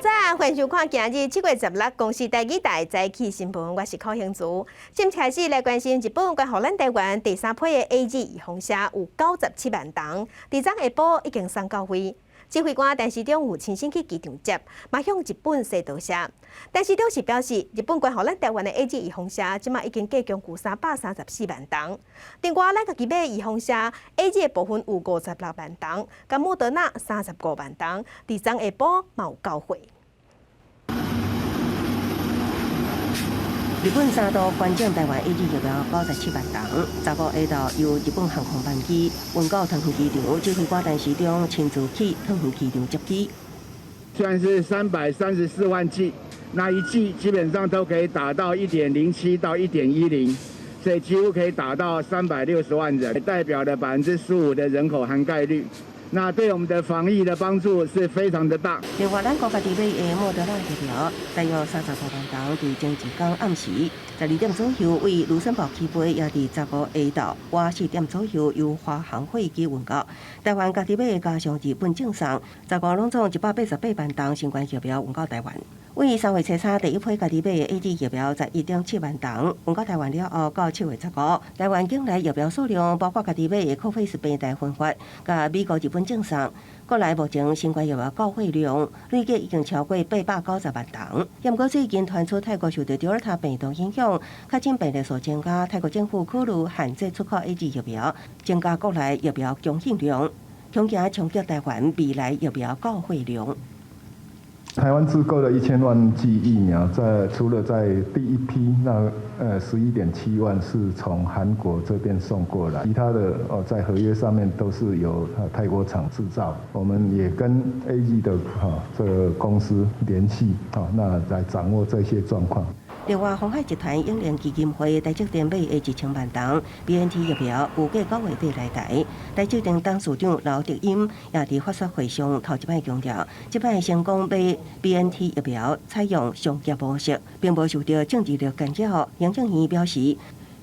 早，歡迎收看今日7月16公視台語台早起新聞，我是柯興竹。先開始來關心日本捐予咱台灣第三批的 AZ 預防射有97萬筒，佇昨下晡已經送到位。指揮官陳時中有親身去機場接，嘛向日本說多謝。陳時中是表示，日本捐予咱台灣的 AZ 預防射，這馬已經計共有334萬筒。另外，咱家己買預防射 AZ 的部分有56萬筒，佮莫德納35萬筒，佇昨下晡嘛有交貨。日本三度捐贈台灣 AZ 疫苗97萬筒，15下晝由日本航空班機運到桃園機場，指揮官陳時中親自去桃園機場接機。算是334萬劑，那一劑基本上都可以打到1.07到1.10，所以幾乎可以打到360萬人，代表了15%的人口涵蓋率。那對我們的防疫的幫助是非常的大。另外，咱國家己買的莫德納疫苗大約35萬筒，佇前一工暗時12點左右，位盧森堡起飛，也佇15下晝晚4點左右由華航貨機運到台灣。家己買的加上日本贈送，十五攏總188萬筒新冠疫苗運到台灣。位3月初三第一批家己買的 AZ 疫苗11.7萬筒運到台灣了後，到7月15，台灣境內疫苗數量包括家己買的 COVAX 平台分發，佮美國、日本贈送，國內目前新冠疫苗到貨量累計已經超過890萬筒。毋過最近傳出泰國受到德爾塔病毒影響，確診病例數增加，泰國政府考慮限制出口 AZ 疫苗，增加國內疫苗供應量，恐驚衝擊台灣未來疫苗到貨量。台灣自購的1000萬劑疫苗，在除了在第一批那11.7萬是從韓國這邊送過來，其他的哦在合約上面都是由泰國廠製造。我們也跟 AZ 的哈這個公司聯繫，啊，那來掌握這些狀況。另外，鴻海集團永齡基金會台積電買的1000萬筒 BNT 疫苗，預計9月底來台。台積電董事長劉德音也佇法說會上頭一擺強調，這擺成功買 BNT 疫苗採用商業模式，並無受著政治力干擾。行政院表示，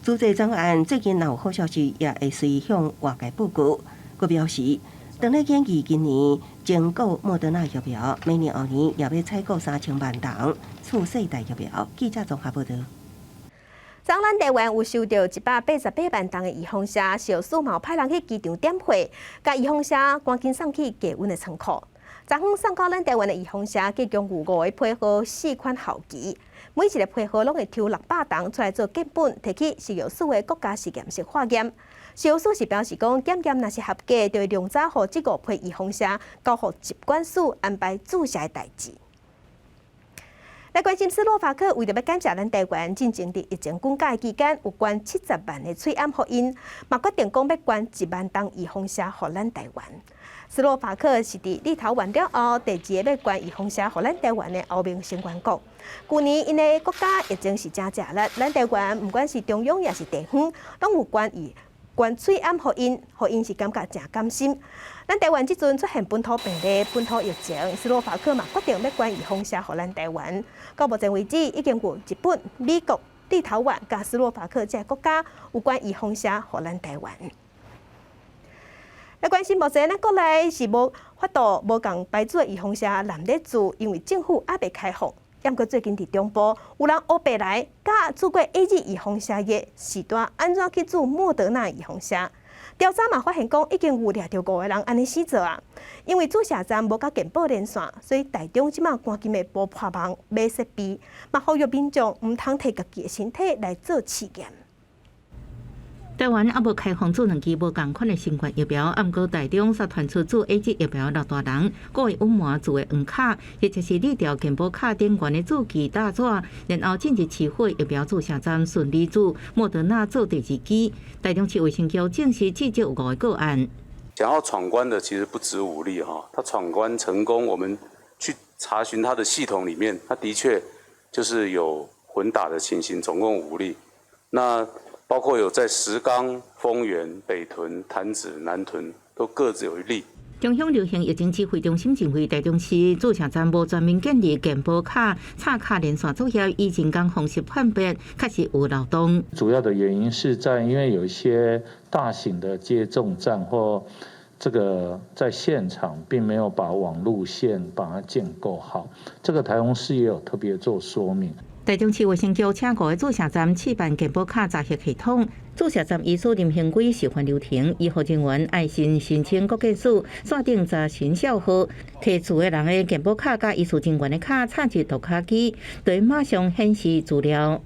組織專案最近若有好消息，也會隨向外界報告。閣表示，當咧研議今年增購莫德納疫苗，明年後年也欲採購3000萬筒次世代疫苗。記者綜合報導。昨咱台灣有收著188萬筒的預防射，食藥署嘛有派人去機場點貨，共預防射趕緊送去低溫的倉庫。昨昏送到咱台灣的預防射，計共有五個批號四款號機，每一個批號攏會抽600筒出來做樣本，提去食藥署的國家實驗室化驗。食藥署是表示講，檢驗若是合格，就會量早予這五批預防射交予疾管署安排注射的代誌。來關心斯洛伐克為著欲感謝咱台灣，進前佇疫情滾價期間有捐70萬的喙罨予𪜶，嘛決定講欲捐1萬筒預防射予咱台灣。斯洛伐克是佇立陶宛了後第二个欲捐預防射予咱台灣的歐盟成員國。舊年𪜶的國家疫情是誠食力，咱台灣毋管是中央抑是地方，攏有捐伊捐喙罨予𪜶，予𪜶是感覺誠甘心。咱台灣這陣出現本土病例、本土疫情，斯洛伐克嘛決定欲捐預防射予咱台灣。到目前為止，已經有日本、美國、立陶宛佮斯洛伐克這個國家有捐預防射予咱台灣。來關心目前咱國內是無法度無仝牌子的預防射濫咧注，因為政府猶未開放。毋過最近佇中部有人烏白來，佮注過 AZ 預防射的時段，按怎去注莫德納預防射？調查嘛發現講，已經有掠著五個人按呢死做啊！因為注射站無佮健保連線，所以台中這馬趕緊欲補破網買設備，嘛呼籲民眾毋通提家己的身體來做試驗。台灣猶無開放注兩劑無仝款的新冠疫苗，毋過台中煞傳出注 AZ 疫苗落大人，故意隱瞞注的黃卡，或者是擬調健保卡頂懸的注記搭紙，然後進入市府疫苗注射站順利注莫德納做第二劑。台中市衛生局證實至少有五個個案。想要闖關的其實不止五例哈，他闖關成功，我們去查詢他的系統裡面，他的確就是有混打的情形，總共五例。那包括有在石岡、豐原、北屯、潭子、南屯，都各自有一例。中央流行疫情指揮中心認為，台中市注射站無全面建立健保卡插卡連線作業，以人工方式判別，確實有漏洞。主要的原因是在因為有一些大型的接種站或這個在現場並沒有把網路線把它建構好，這個台中市也有特別做說明。台中市衛生局請五个注射站試辦健保卡查核系統，注射站醫師林興貴示範流程，醫護人員愛先申請國健署線頂查詢帳號，提注的人的健保卡佮醫事人員的卡插入讀卡機，就會馬上顯示資料。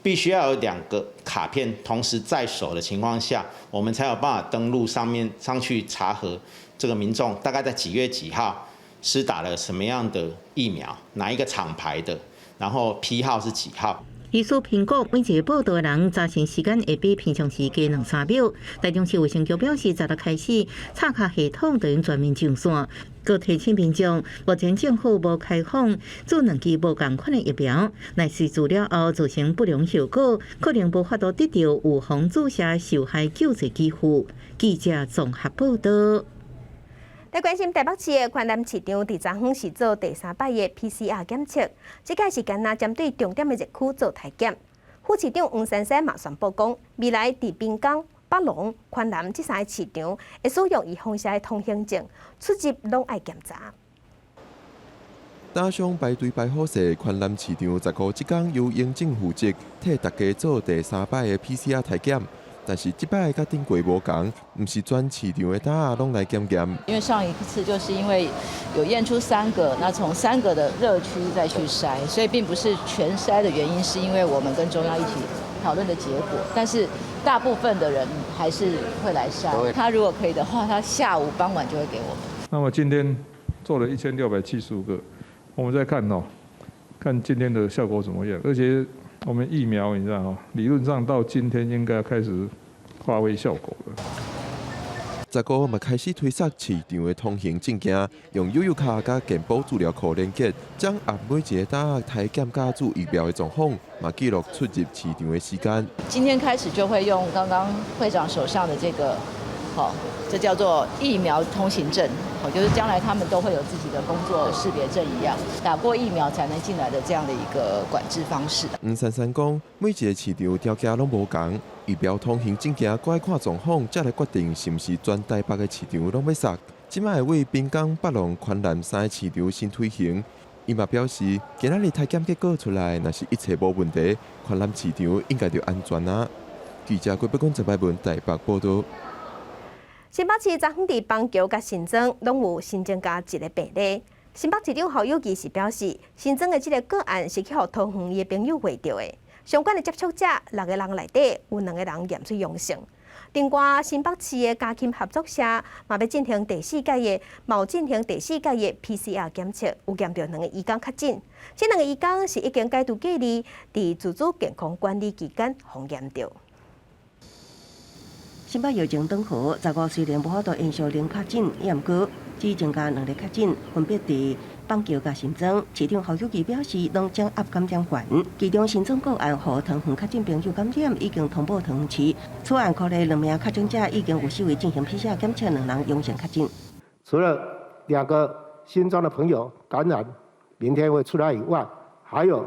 必須要有兩個卡片同時在手的情況下，我們才有辦法登錄上面上去查核這個民眾大概在幾月幾號施打了什麼樣的疫苗，哪一個廠牌的，然後批號是幾號。醫師評估每一個報到的人查詢時間會比平常時加兩三秒。台中市衛生局表示，十六開始插卡系統就用全面上線，閣提醒民眾，目前政府無開放注兩劑無仝款的疫苗，若是注了後造成不良後果，可能無法度得到預防注射受害救濟給付。記者綜合報道。來關心台北市的寬南市場，佇昨昏是做第三擺的 PCR 檢測，這擺是干焦針對重點的熱區做篩檢。副市長黃珊珊嘛宣布講，未來佇濱江、北龍、寬南這三个市場會使用預防射的通行證，出入攏愛檢查。早上排隊排好勢，寬南市場15這工由行政負責替大家做第三擺的 PCR 篩檢。但是這擺佮頂過無仝，毋是全市場的搭仔攏來檢驗。因為上一次就是因為有驗出三個，那從三個的熱區再去篩，所以並不是全篩的原因，是因為我們跟中央一起討論的結果。但是大部分的人還是會來篩。他如果可以的話，他下午傍晚就會給我們。那麼今天做了1675個，我們再看哦，看今天的效果怎麼樣。而且我們疫苗，你知道哦，理論上到今天應該開始發揮效果了。 15嘛開始推捒市場的通行證件，用悠遊卡佮健保資料庫連結，掌握每一個搭仔篩檢佮注疫苗的狀況，嘛記錄出入市場的時間。今天開始就會用剛剛會長手上的這個，好，這叫做疫苗通行證，好，就是將來他們都會有自己的工作識別證一樣，打過疫苗才能進來的這樣的一個管制方式。黃珊珊講，每一個市場條件攏無仝，疫苗通行證件閣愛看狀況，才來決定是毋是全台北的市場攏欲捒。這擺會為濱江、北龍、寬南三个市場先推行。伊嘛表示，今仔日篩檢結果出來，若是一切無問題，寬南市場應該就安全啊。記者郭北君、陳百文台北報道。新北市昨昏佇板橋佮新莊攏有新增加一個病例。新北市長侯友宜是表示，新增的這个個案是去予桃園伊的朋友問著的，相關的接觸者六個人內底有兩個人驗出陽性。另外，新北市的家禽合作社嘛欲進行第四擺的，嘛有進行第四擺的 PCR 檢測，有驗著兩个移工確診。這兩个移工是已經解除隔離，佇自主健康管理期間予驗著。新北疫情轉好，15雖然無法度延續零確診，也毋過只增加兩例確診，分別佇板橋佮新莊。市長侯友宜表示，攏掌握感染源，其中新莊個案予桃園確診朋友感染，已經通報桃園市。此案確認兩名確診者已經有四位進行 PCR 檢測，兩人陽性確診。除了兩個新莊的朋友感染，明天會出來以外，還有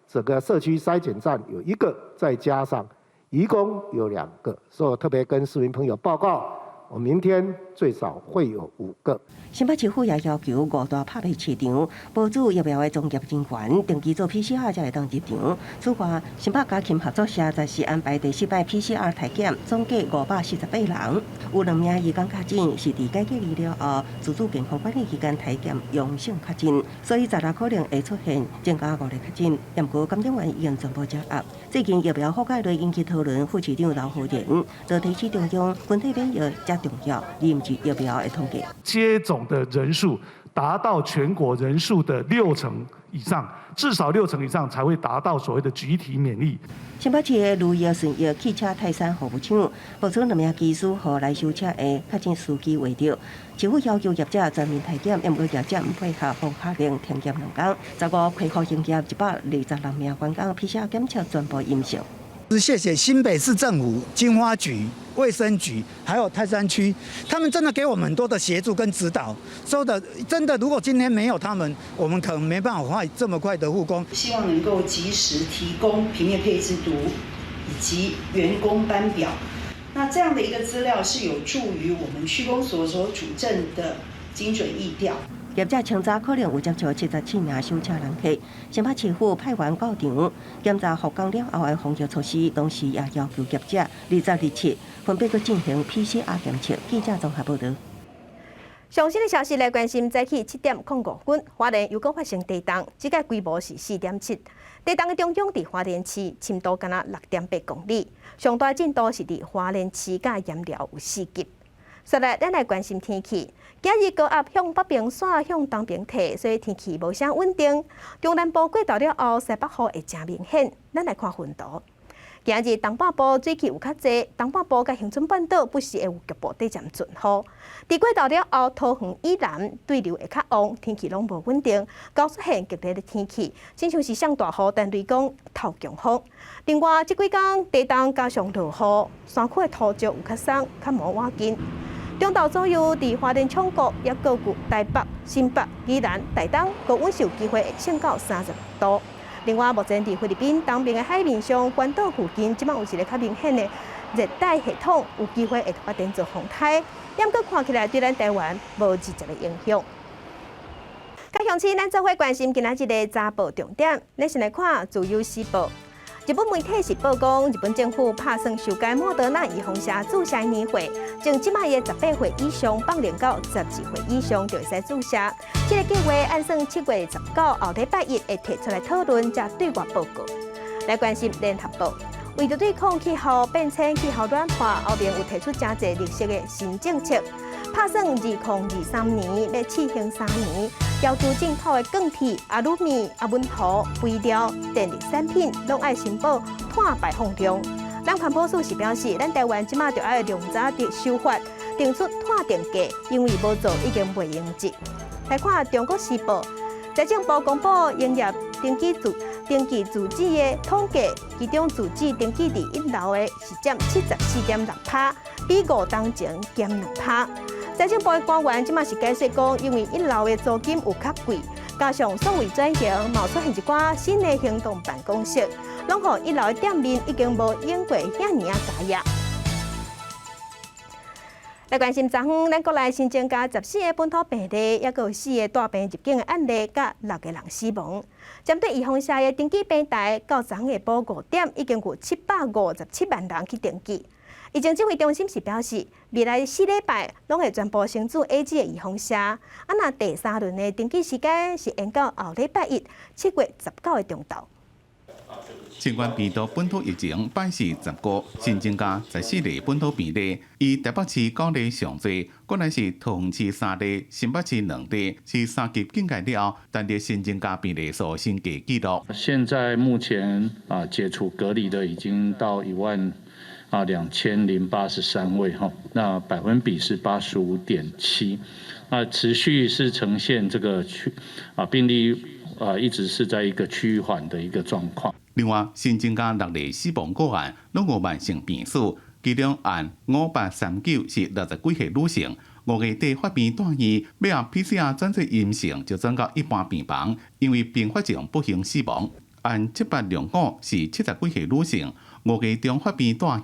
整個社區篩檢站有一個，再加上移工有兩個，所以我特別跟市民朋友報告，我明天最少會有五個。新北市府也要求五大拍賣市場，無注疫苗的從業人員定期做 PCR 才會當入場。此外，新北家禽合作社則是安排第四擺 PCR 篩檢，總計548人，有兩名移工確診，是佇解隔離了後，自主健康管理期間篩檢陽性確診，所以十六可能會出現增加五例確診。毋過感染源已經全部掌握。最近疫苗覆蓋率引起討論，副市長劉浩然就提醒中央，群體免疫才重要，而毋是疫苗的統計。接種的人數達到全國人數的六成以上，至少六成以上才會達到所謂的集體免疫。新北市的如意順益汽車泰山服務廠，爆出兩名技師予來修車的確診司機懷著，市府要求業者全面篩檢，毋過業者毋配合，予下令停業兩工。15恢復營業126名員工 PCR 檢測全部陰性。謝謝新北市政府、經發局、衛生局，還有泰山區，他們真的給我們很多的協助跟指導。說的真的，如果今天沒有他們，我們可能沒辦法快這麼快的復工。希望能夠及時提供平面配置圖以及員工班表，那這樣的一個資料是有助於我們區公所所主政的精準疫調。業者清查可能有接觸77名守車人客，新北市府派員到場檢查復工了後的防疫措施，同時也要求業者27、27分別閣進行 PCR 檢測。記者綜合報導。上新的消息來關心，早起7點05分，花蓮又閣發生地動，這個規模是4.7。地動的中央佇花蓮市，深度敢若6.8公里，上大震度是佇花蓮市佮鹽寮有4級。紲來，咱來關心天氣。今日高壓向北邊徙，向東邊退，所以天氣無啥穩定。中南部過晝了後，西北雨會誠明顯。咱來看雲圖。今日東半部水汽有較濟，東半部佮恆春半島不時會有局部短暫陣雨。佇過晝了後，桃園以南對流會較旺，天氣攏無穩定，較出現極熱的天氣，親像是上大雨、但雷公、透強風。另外，這幾工低東加上落雨，山區的土石有較鬆、較無倚緊。中晝左右，佇花蓮沖國，抑閣有台北、新北、宜蘭、台東，高溫是有機會會升到36度。另外，目前佇菲律賓東邊的海面上，關島附近，這擺有一个較明顯的熱帶系統，有機會會發展做風颱。毋過看起來對咱台灣無直接的影響。較鄉親，咱做伙關心今仔日的早報重點。咱先來看《自由時報》。日本媒體是報講，日本政府拍算修改莫德納預防射注射年歲，從這擺的18歲以上放寬到12歲以上就會使注射。這个計劃按算7月19後禮拜一會提出來討論，才對外報告。來關心聯合報，為著對抗氣候變遷、氣候暖化，歐盟有提出誠濟綠色的新政策，拍算2023年欲試行3年，要求進口的鋼鐵、阿魯米、阿文桃、肥料、電力產品，攏愛申報碳排放量。咱環保署是表示，咱台灣這馬著愛量早佇修法，定出碳定價，因為無做已經袂用得。來看《中國時報》，財政部公布營業登記住登記住址的統計，其中住址登記佇一樓的是佔74.6%，比5冬前減2%。財政部的官員這馬是解釋講，因為一樓的租金有較貴，加上數位轉型，嘛出現一寡新的行動辦公室，攏予一樓的店面已經無用過遐爾仔加業。來關心昨昏，咱國內新增加14個本土病例，抑閣有四個帶病入境的案例，佮六個人死亡。針對預防射的登記平台，到昨昏下晡5點，已經有757萬人去登記。疫情指揮中心是表示，未來4禮拜攏會全部先注 AZ 的預防射。啊，若第三輪的登記時間是延到後禮拜一7月19的中晝。新冠病毒本土疫情拜四15新增加14例本土病例，以台北市九例上濟，過來是桃園市三例，新北市兩例，是三級警戒了後，單日新增加病例數新低紀錄。現在目前啊，解除隔離的已經到1萬2083位哈，那百分比是85.7，那持續是呈現這個區啊病例啊一直是在一個趨緩的一個狀況。另外，新增加六例死亡個案，攏無慢性病史，其中案5839是60幾歲女性，5月底發病住院，尾後 PCR 轉做陰性，就轉到一般病房，因為併發症不幸死亡。案7805是70幾歲女性，5月中發病住院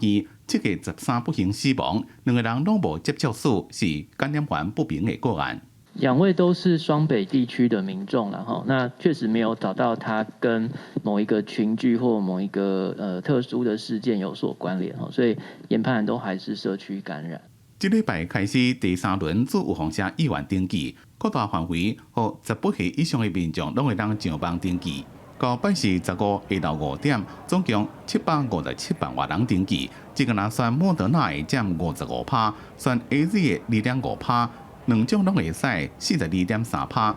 ，7月13不幸死亡，兩個人攏無接觸史，是感染源不明的個案。兩位都是雙北地區的民眾啦，哈，那確實沒有找到他跟某一個群聚或某一個特殊的事件有所關聯，所以研判都還是社區感染。這禮拜開始第三輪做預防射意願登記，擴大範圍，予18歲以上的民眾攏會當上網登記。到拜四15下晝5點，總共757萬外人登記，這个若算莫德納的佔55%，算 AZ 的2.5%。兩種攏會使42.3%。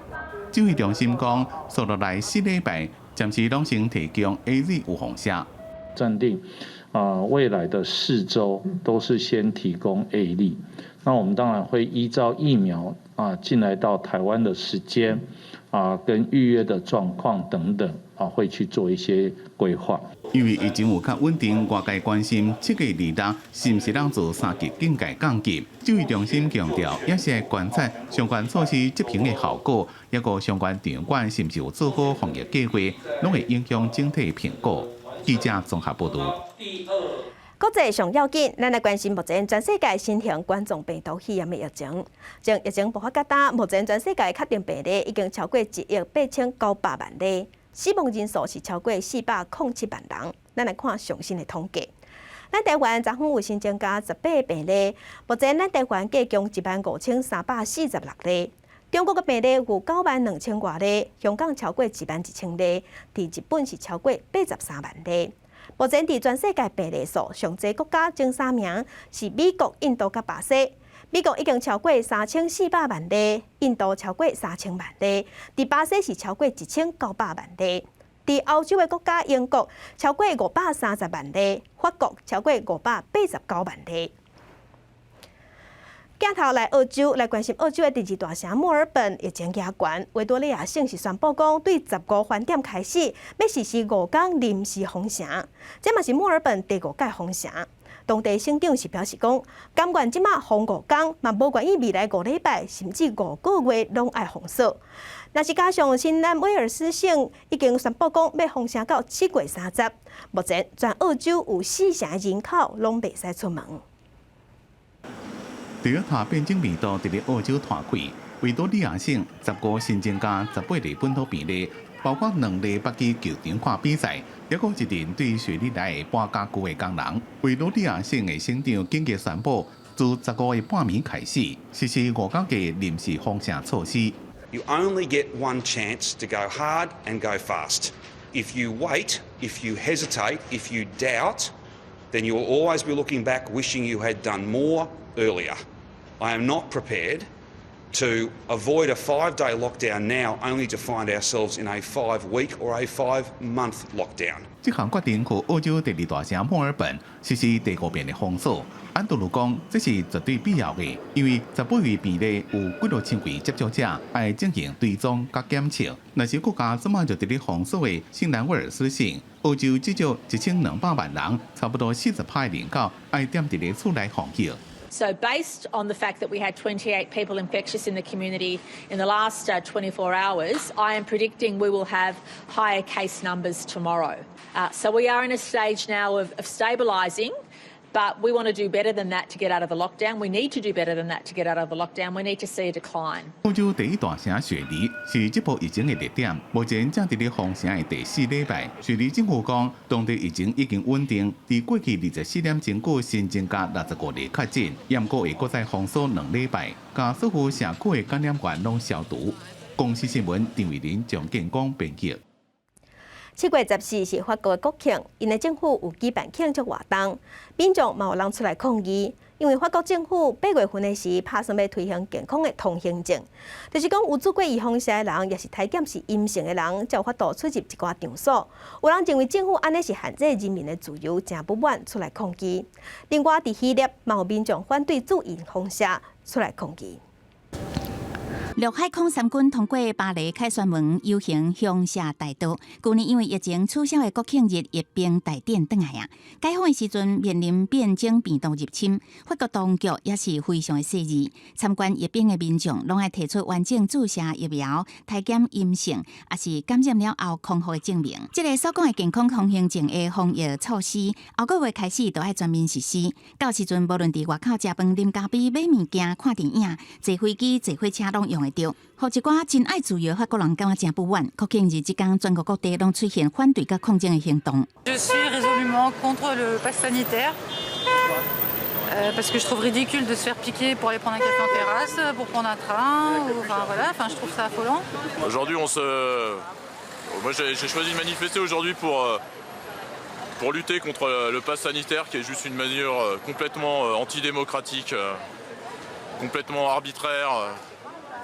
指揮中心講，紲落來4禮拜，暫時攏先提供 AZ 預防射。暫定啊，未來的4週都是先提供 A 粒。那我們當然會依照疫苗啊進來到台灣的時間啊，跟預約的狀況等等啊，會去做一些規劃。因為疫情有較穩定，外界關心7月26是毋是當做三級警戒降級。指揮中心強調，也是觀察相關措施執行的效果，抑閣相關場館是毋是有做好防疫計劃，攏會影響整體評估。記者綜合報導。國際上要緊，咱來關心目前全世界新型冠狀病毒肺炎的疫情。從疫情爆發到今，目前全世界確定病例已經超過1億8900萬例，死亡人數是超過407萬人。咱來看上新的統計。咱台灣昨昏有新增加18個病例，目前咱台灣計共1萬5346例。中國的病例有9萬2千外例，香港超過1萬1千例，佇日本是超過83萬例。目前佇全世界病例數上濟國家前三名是美國、印度佮巴西。美國已經超過3400萬例，印度超過3000萬例，佇巴西是超過1900萬例。佇歐洲的國家英國超過530萬例，法國超過589萬例。鏡頭來澳洲來關心澳洲的第二大城墨爾本疫情加懸，維多利亞省是宣布講，對15番點開始，欲實施5工臨時封城，這嘛是墨爾本第五屆封城。當地省長是表示講，甘願這馬封五工，嘛無願意未來5禮拜甚至5個月攏愛封鎖。若是加上新南威爾斯省已經宣布講，欲封城到7月30，目前全澳洲有四成人口攏袂使出門。德爾塔變種病毒佇咧澳洲湠開，維多利亞省15新增加18例本土病例，包括兩例北去球場看比賽，抑閣一人對雪梨來的搬傢具的工人。維多利亞省的省長緊急宣布，自15的半暝開始實施5工的臨時封城措施。 You only get one chance to go hard and go fast. If you wait, if you hesitate, if you doubt, then you will always be looking back wishing you had done more earlier. I am not prepared to avoid a 5-day lockdown now, only to find ourselves in a 5-week or a 5-month lockdown. 這項決定予澳洲第二大城墨爾本實施第五遍的封鎖。安德魯講，這是絕對必要的，因為18位病例有幾落千位接觸者愛進行追蹤佮檢測。若是國家這馬就佇咧封鎖的新南威爾斯省，澳洲至少1200萬人，差不多40%人口愛踮佇咧厝內防疫。 So, based on the fact that we had 28 people infectious in the community in the last 24 hours, I am predicting we will have higher case numbers tomorrow. So, we are in a stage now of stabilising. But we want to do better than that to get out of the lockdown. We need to do better than that to get out of the lockdown. We need to see a decline. 澳洲第一大城雪梨是這波疫情的熱點，目前正佇咧封城的第四禮拜。雪梨政府講，當地疫情已經穩定，佇過去24點鐘閣新增加65例確診，毋過會閣再封鎖2禮拜，共所有社區的感染源攏消毒。公視新聞陳慧琳、張建光編輯。7月14是法國的國慶，𪜶的政府有舉辦慶祝活動，民眾嘛有人出來抗議，因為法國政府8月份的時拍算欲推行健康的通行證，就是講有注過預防射的人，抑是體檢是陰性的人，才有法度出入一寡場所。有人認為政府按呢是限制人民的自由，誠不滿出來抗議。另外，佇希臘嘛有民眾反對注預防射出來抗議。陸海空三軍通過巴黎凱旋門遊行香榭大道。舊年因為疫情取消的國慶日閱兵大典轉來啊！解封的時陣面臨變種病毒入侵，法國當局也是非常的細膩。參觀閱兵的民眾攏愛提出完整注射疫苗、體檢陰性，抑是感染了後康復的證明。這个所講的健康通行證的防疫措施，後個月開始就愛全面實施。到時陣，無論佇外口食飯、啉咖啡、買物件、看電影、坐飛機、坐火車，攏用會著。予一寡真愛自由的法國人感覺誠不滿。國慶日這工，全國各地攏出現反對佮抗爭的行動。 Je suis résolument contre le pass sanitaire parce que je trouve ridicule de se faire piquer pour aller prendre un café en terrasse, pour prendre un train, ou, enfin voilà, enfin je trouve ça affolant. Aujourd'hui, on se, moi j'ai choisi de manifester aujourd'hui pour lutter contre le pass sanitaire qui est juste une mesure complètement antidémocratique, complètement arbitraire.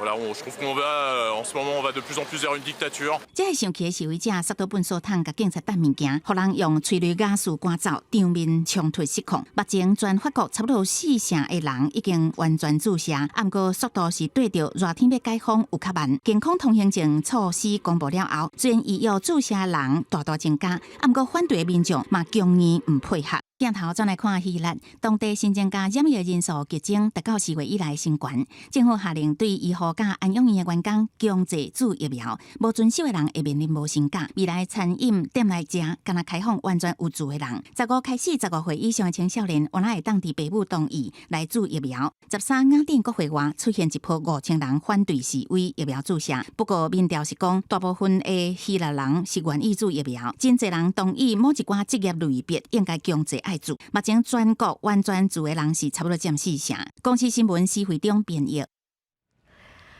Voilà, je trouve qu'on va, en ce moment, on va de plus en plus vers une dictature. 這个生氣的示威者捒倒糞掃桶，共警察擲物件，予人用催淚瓦斯趕走，場面衝突失控。目前全法國差不多四成的人已經完全注射，毋過速度是對著熱天欲解封有較慢。健康通行證措施公布了後，雖然預約注射的人大大增加，毋過反對的民眾嘛強硬毋配合。鏡頭轉來看希臘，當地新增加染疫人數激增，達到4月以來新懸。政府下令對醫護佮安養院的員工強制注疫苗，無遵守的人會面臨無薪假。未來餐飲店內食，敢若開放完全有自的人。15開始，15歲以上的青少年，原來會當佇爸母同意來注疫苗。13雅典國會外出現一波5000人反對示威疫苗注射，不過民調是講，大部分的希臘人是願意注疫苗，真濟人同意某一寡職業類別應該強制愛注。目前全國完全自的人是差不多佔四成。公視新聞施惠中編譯。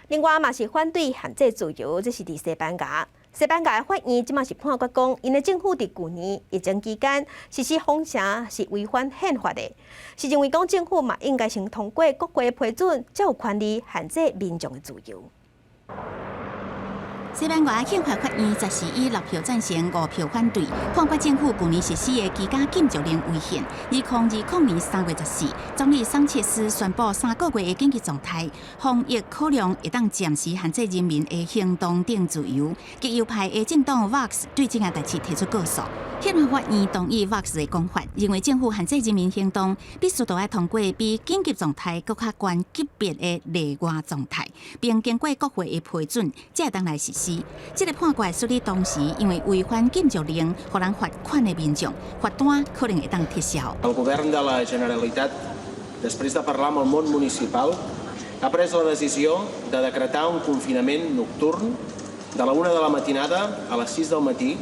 另外嘛是反對限制自由，這是佇西班牙。西班牙的法院這馬是判決講，𪜶的政府佇舊年疫情期間實施封城是違反憲法的，是認為講政府嘛應該先通過國會批准，才有權利限制民眾的自由。西班牙憲法法院十四以六票贊成、五票反對，判決政府舊年實施的居家禁足令違憲。2020年3月14，總理桑切斯宣布3個月的緊急狀態，防疫考量會當暫時限制人民的行動等自由。極右派的政黨 Vox 對這件代誌提出告訴。憲法法院同意 Vox 的講法，認為政府限制人民行動必須都愛通過比緊急狀態閣較懸級別的例外狀態，並經過國會的批准，才會當來實施。這個判決處理當時因為違反禁足令，予人罰款的民眾，罰單可能會當撤銷。 El govern de la Generalitat, després de parlar amb el món municipal, ha pres la decisió de decretar un confinament nocturn de la 1 de la matinada a les 6 del matí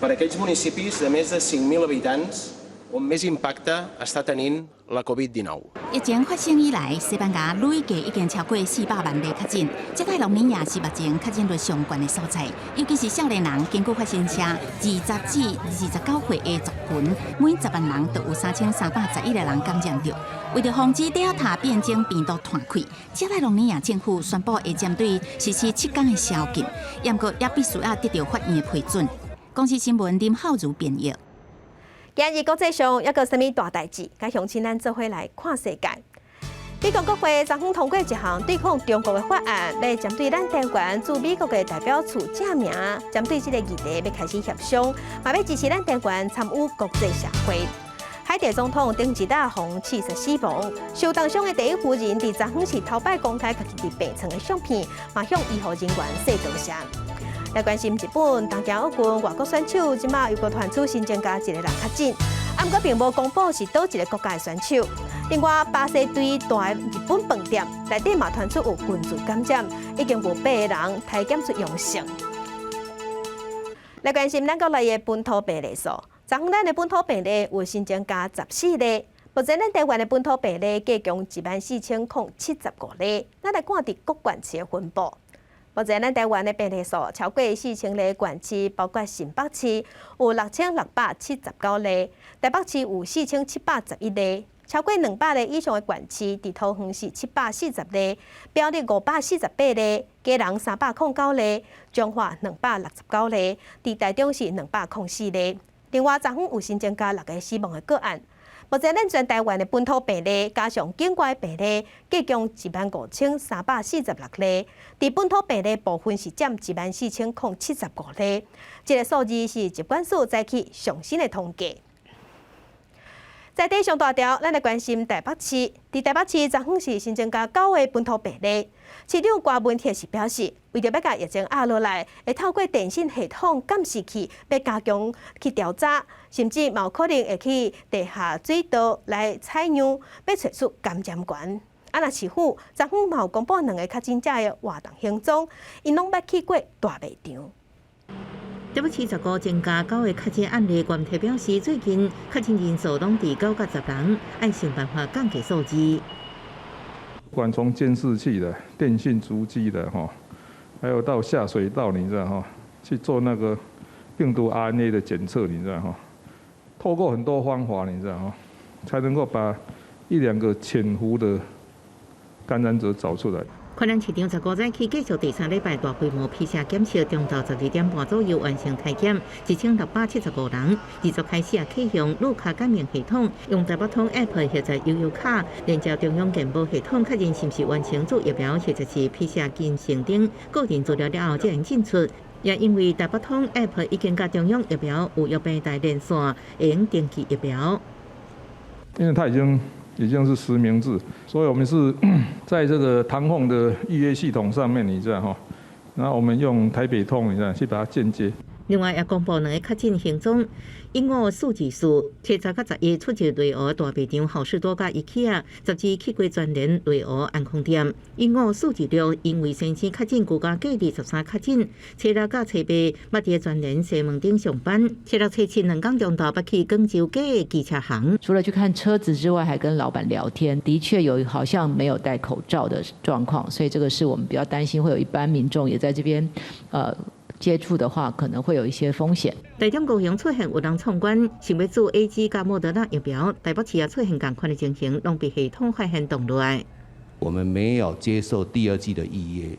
per a aquells municipis de més de 5.000 habitants on més impacte està tenint la Covid-19。疫情發生以來，西班牙累計已經超過400萬例確診。加泰隆尼亞是目前確診率上懸的所在，尤其是少年人。根據法新社，20至29歲的族群，每10萬人就有3311個人感染著。為著防止德爾塔變種病毒傳開，加泰隆尼亞政府宣布會針對實施7天的宵禁，不過也必須要得到法院的批准。公視新聞林浩如編譯。今日國際上猶閣啥物大代誌？共鄉親咱做伙來看世界。美國國會昨昏通過一項對抗中國的法案，欲針對咱台灣駐美國的代表處正名，針對這個議題欲開始協商，嘛欲支持咱台灣參與國際社會。海地總統頂一日予刺殺死亡，受重傷的第一夫人佇昨昏是頭擺公開家己佇病床的相片，嘛向醫護人員說多謝。來關心日本東京奧運外國選手，這馬又閣傳出新增加一個人確診，啊，毋過並無公布是佗一个國家的選手。另外，巴西隊大的日本飯店內底嘛傳出有群聚感染，已經有八個人篩檢出陽性。來關心咱國內的本土病例數，昨昏咱的本土病例有新增加14例，目前咱台灣的本土病例計共14,075例。咱來看佇各縣市的分布。目前咱台灣的病例數超過4000例縣市，包括新北市有6679例，台北市有4711例，超過200例以上的縣市，佇桃園是740例，苗栗548例，基隆309例，彰化269例，佇台中是204例。另外，昨昏有新增加六个死亡的個案。目前咱全台灣的本土病例加上境外病例，計共15,346例。佇本土病例部分是佔14,075例。這个數字是疾管署早起上新的統計。在地上大條，咱來關心台北市。佇台北市，昨昏是新增加九个本土病例。市長柯文哲是表示，為著欲共疫情壓落來，會透過電信系統監視器，欲加強去調查，甚至嘛有可能會去地下水道來採樣，欲揣出感染源。啊，若市府昨昏嘛有公布兩个確診者的活動行蹤，𪜶攏捌去過大賣場。台北市15增加九个確診案例，關體表示最近確診人數攏佇9到10人，愛想辦法降低數字。不管從監視器的、電信足跡的哈，還有到下水道，你知道哈，去做那個病毒 RNA 的檢測，你知道哈，透過很多方法，你知道哈，才能夠把一兩個潛伏的感染者找出來。環南市長15早起繼續第三禮拜大規模 PCR 檢測，中晝12點半左右完成篩檢，1675人。二十開始啊，啟用路卡感應系統，用台北通 App 或者悠遊卡連接中央健保系統，確認是毋是完成注疫苗或者是 PCR 陰性等個人資料了後，才能進出。也因為台北通 App 已經佮中央疫苗預約平台連線，會用登記疫苗。因為它已經是實名制，所以我們是在這個唐鳳的預約系統上面，你知道哈？然後我們用台北通，你知道去把它間接。另外，也公布兩个確診行蹤，15-424，7、10佮11出入內湖大賣場好市多佮 IKEA，12去過全聯內湖安康店，15-426因為先生確診居家隔離13確診，初六佮初八捌佇全聯西門町上班，初六初七兩工中晝捌去廣州街的機車行。除了去看車子之外，還跟老闆聊天，的確有好像沒有戴口罩的狀況，所以這個是我們比較擔心，會有一般民眾也在這邊，接觸的話，可能會有一些風險。台中高雄出現有人闖關，想欲注 AZ 佮莫德納疫苗，台北市也出現仝款的情形，攏被系統發現擋落來。我們沒有接受第二劑的預約。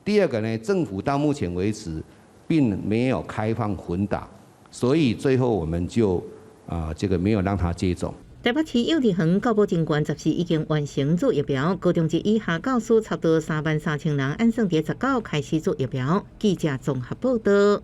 第二個呢，政府到目前為止並沒有開放混打，所以最後我們就啊這個沒有讓他接種。台北市幼稚園教保人員14已經完成注疫苗，高中職以下教師差不多33,000人，按算佇19開始注疫苗。記者綜合報道。